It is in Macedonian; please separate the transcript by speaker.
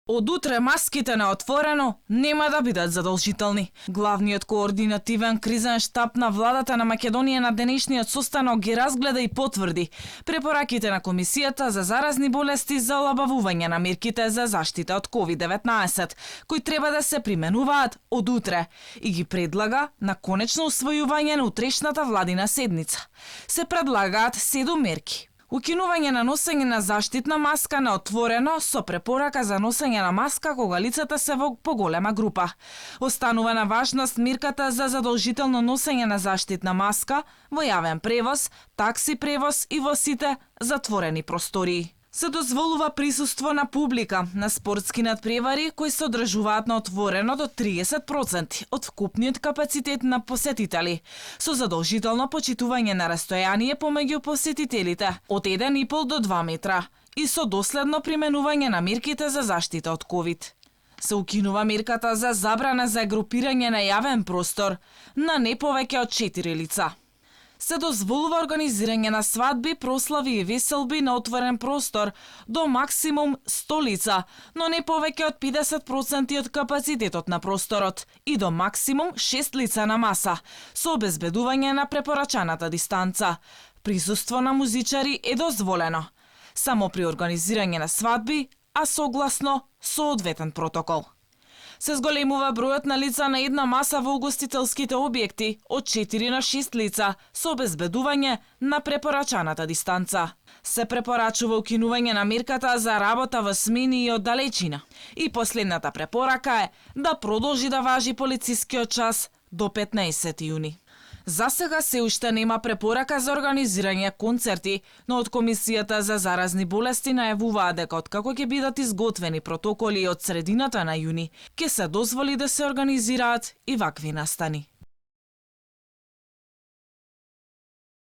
Speaker 1: Од утре маските на отворено нема да бидат задолжителни. Главниот координативен кризен штаб на владата на Македонија на денешниот состанок ги разгледа и потврди препораките на Комисијата за заразни болести за олабавување на мерките за заштита од COVID-19, кои треба да се применуваат од утре и ги предлага на конечно усвојување на утрешната владина седница. Се предлагаат 7 мерки. Укинување на носење на заштитна маска на отворено со препорака за носење на маска кога лицата се во поголема група. Останува на важност мерката за задолжително носење на заштитна маска во јавен превоз, такси превоз и во сите затворени простории. Се дозволува присуство на публика на спортски надпревари кои се одржуваат на отворено до 30% од вкупниот капацитет на посетители, со задолжително почитување на растојание помеѓу посетителите од 1,5 до 2 метра и со доследно применување на мерките за заштита од COVID. Се укинува мерката за забрана за групирање на јавен простор на не повеќе од 4 лица. Се дозволува организирање на свадби, прослави и веселби на отворен простор до максимум 100 лица, но не повеќе од 50% од капацитетот на просторот и до максимум 6 лица на маса, со обезбедување на препорачаната дистанца. Присуство на музичари е дозволено, само при организирање на свадби, а согласно соодветен протокол. Се зголемува бројот на лица на една маса во угостителските објекти од 4 на 6 лица со обезбедување на препорачаната дистанца. Се препорачува укинување на мерката за работа во смени и оддалечина. И последната препорака е да продолжи да важи полицискиот час до 15 јуни. За сега се уште нема препорака за организирање концерти, но од Комисијата за заразни болести најавуваа дека откако ќе бидат изготвени протоколи од средината на јуни, ќе се дозволи да се организираат и вакви настани.